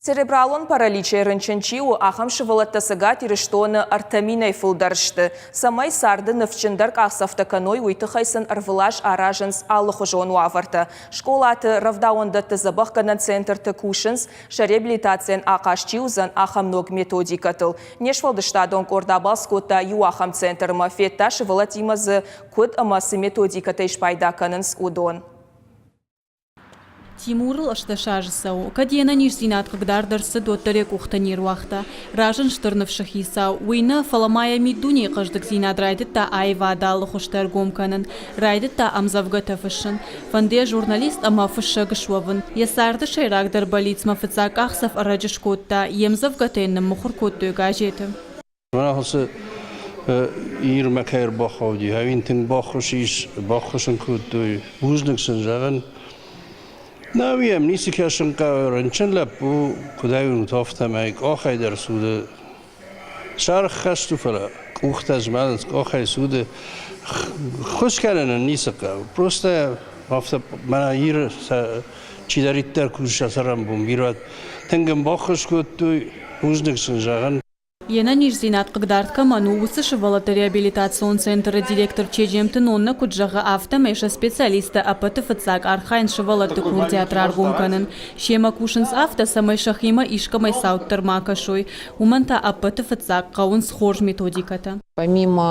Церебралон параличӕй рынчын чи у, ахӕм сывӕллӕттӕ Цӕгат Ирыстоны 3000-ӕй фылдӕр сты. Цӕмӕй царды ныфсджындӕр къахдзӕфтӕ кӕной, уый тыххӕй сын ӕрвылаз аразынц алыхуызон уавӕртӕ. Скъолаты, рӕвдауӕндӕтты дзӕбӕхгӕнӕн центрты кусынц, сӕ реабилитацийӕн ахъаз чи уыдзӕн, ахӕм ног методикӕтыл. Не сфӕлдыстадон къорд абалц кодта иу ахӕм центрмӕ, федта сывӕллӕттимӕ дзы куыд ӕмӕ цы методикӕтӕй спайда кӕнынц, уыдон. Тимурыл 18 азы цӕуы. Кӕд йе нӕниздзинад хъыгдард ӕрцыд, уӕддӕр йӕ къухтӕ не руагъта. Разынд стыр ныфсы хицау. Уый нӕ, фӕлӕ ма йӕ миддунейы хъӕздыгдзинад райдыдта аивады алы хуызтӕ ӕргом кӕнын. Райдыдта ӕмдзӕвгӕтӕ фыссын. Фӕнды йӕ журналист ӕмӕ фыссӕг суӕвын. Йӕ царды сӕйрагдӕр бӕллицмӕ фыццаг къахдзӕф ӕрӕджы скодта. Йе мдзӕвгӕтӕ йын ныммыхуыр кодтой газеты. Ацы Ирмӕ кӕй ӕрбахауди, ӕви тынг баххуыс ис, баххуыс ын кодтой. Бузныг сын зӕгъын. Нӕуи йӕм ницы кӕсын хъӕуы, рынчын лӕппу, куыд ӕй уынут, афтӕмӕй къахӕй дӕр цуды. Саргъ хӕст у, фӕлӕ къухтӕ змӕлынц, къахӕй цуды. Ххуыс кӕнын ын ницы хъӕуы. Просто афтӕ мӕнӕ Иры чидӕриддӕр кусы сӕ цӕрӕнбон бирӕ тынг ын баххуыс кодтой, бузныг сын зӕгъын. Йе нӕниздзинад хъыгдард кӕмӕн у, уыцы сывӕллӕтты реабилитацион центры директор Чеджемты Нонна куыд зӕгъы, афтӕмӕй сӕ специалисттӕ ӕппӕты фыццаг архайынц сывӕллӕтты курдиат раргом кӕнын. Семӕ кусынц афтӕ, цӕмӕй сӕхимӕ искӕмӕй цауддӕр ма кӕсой. Уымӕн та ӕппӕты фыццаг хъӕуынц хорз методикӕтӕ. Помимо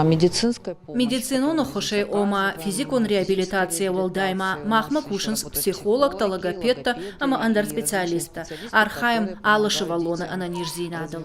медицинской Медицинон ӕххуысӕй, ома физикон реабилитацийӕ уӕлдай ма махмӕ кусынц психологтӕ, логопедтӕ ӕмӕ ӕндӕр специалисттӕ. Архайӕм алы сывӕллоны ӕнӕниздзинадыл.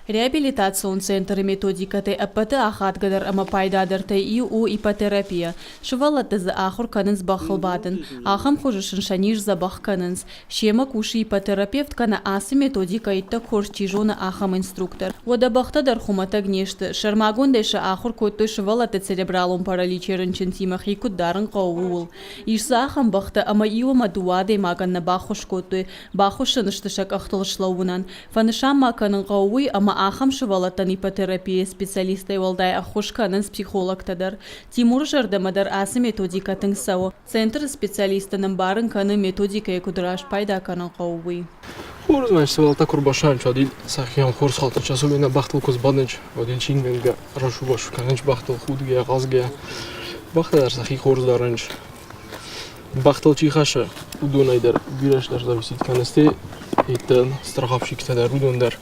Реабилитацион центры методикӕтӕй ӕппӕты ахадгӕдӕр ӕмӕ пайдадӕртӕй иу у иппотерапия. Сывӕллӕтты дзы ахуыр кӕнынц бӕхыл бадын. Ахӕм хуызы сын сӕ низ дзӕбӕх кӕнынц. Семӕ кусы иппотерапевт кӕнӕ ацы методикӕ иттӕг хорз чи зоны, ахӕм инструктор. Уӕдӕ бӕхтӕ дӕр хуымӕтӕг не сты. Сӕрмагондӕй сӕ ахуыр кодтой сывӕллӕтты церебралон параличӕй рынчынтимӕ хи куыд дарын хъӕуы, ууыл. Ис дзы ахӕм бӕхтӕ, ӕмӕ иу ӕмӕ дыууӕ адӕймагӕн нӕ баххуыс кодтой, баххуыс сын сты сӕ къӕхтыл слӕууынӕн. Фӕнысан ма кӕнын хъӕуы уый, ӕмӕ ахӕм сывӕллӕттӕн иппотерапийы специалисттӕй уӕлдай ӕххуыс кӕнынц психологтӕ дӕр. Тимуры зӕрдӕмӕ дӕр ацы методикӕ тынг цӕуы. Центры специалисттӕн ӕмбарын кӕны, методикӕйӕ куыд раст пайда кӕнын хъӕуы, уый. Хорз, значит, сывӕллӕттӕ куы рбасайынц, уӕд ил сӕхион хорз халтын часовой нӕ бӕхтыл куы сбадынц, уӕд ил чингӕнгӕ расу-басу кӕнынц бӕхтыл худгӕйӕ, хъазгӕйӕ. Бӕхтӕ дӕр сӕхи хорз дарынц. Бӕхтыл чи хӕссы, уыдонӕй дӕр бирӕ стӕр зависит кӕны сте, иттӕн страховщиктӕ дӕр, уыдон дӕр.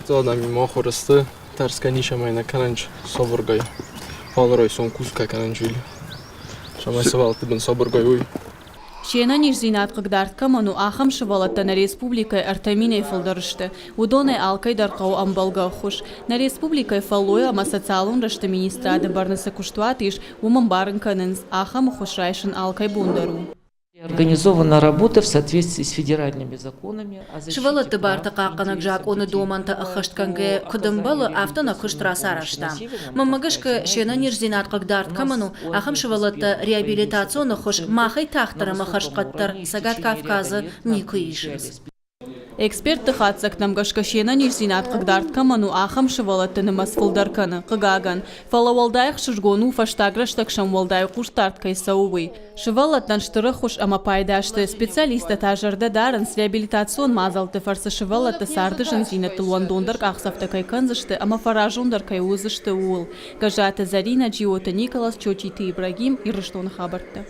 Цӕлӕдӕм ахуыр сты, тӕрсгӕ ницӕмӕй нӕ кӕнынц сабыргай. Фал райсом кусгӕ кӕнынц ил. Цӕмӕй сывӕллӕтты бын сабыргай уой. Се нӕниздзинад хъыгдард кӕмӕн у, ахӕм сывӕллӕттӕ нӕ республикӕйы 3000-ӕй фылдӕр сты. Уыдонӕй алкӕй дӕр хъӕуы ӕмбӕлгӕ ӕххуыс. Нӕ республикӕйы фӕллойы ӕмӕ социалон рӕзты министрады бӕрны цы куыстуат ис, уым ӕмбарын кӕнынц, ахӕм ӕххуыс райсын алкӕй бон дӕр у. Организована работа в соответствии с федеральными законами о защите Сывӕллӕтты прав барты хъахъхъӕнӕг интересов закъоны детей домӕнтӕ ӕххӕст кӕнгӕйӕ, куыд ӕмбӕлы, афтӕ нӕ куыст рацарӕзтам. Мӕнмӕ гӕсгӕ, се нӕниздзинад хъыгдард кӕмӕн у, ахӕм сывӕллӕттӕ реабилитацион ӕххуыс махӕй тагъддӕр ӕмӕ хӕрзхъӕддӕр Цӕгат Кавказы никуы исынц. Экспертты хатдзӕгтӕм гӕсгӕ се нӕниздзинад хъыгдард кӕмӕн у, ахӕм сывӕллӕтты нымӕц фылдӕр кӕны, хъыгагӕн. Фӕлӕ уӕлдай ӕхсызгон у, фӕстаг рӕстӕг сӕм уӕлдай хъусдард кӕй цӕуы, уый. Сывӕллӕттӕн стыр ӕххуыс ӕмӕ пайда сты, специалисттӕ та зӕрдӕ дарынц, реабилитацион мадзӕлтты фӕрцы сывӕллӕтты царды зындзинӕдтыл уӕндондӕр къахдзӕфтӕ кӕй кӕндзысты ӕмӕ фӕразондӕр кӕй уыдзысты, ууыл. Гӕззаты Зӕринӕ, Джиоты Николас, Чочиты Ибрагим, Ирыстоны хабӕрттӕ.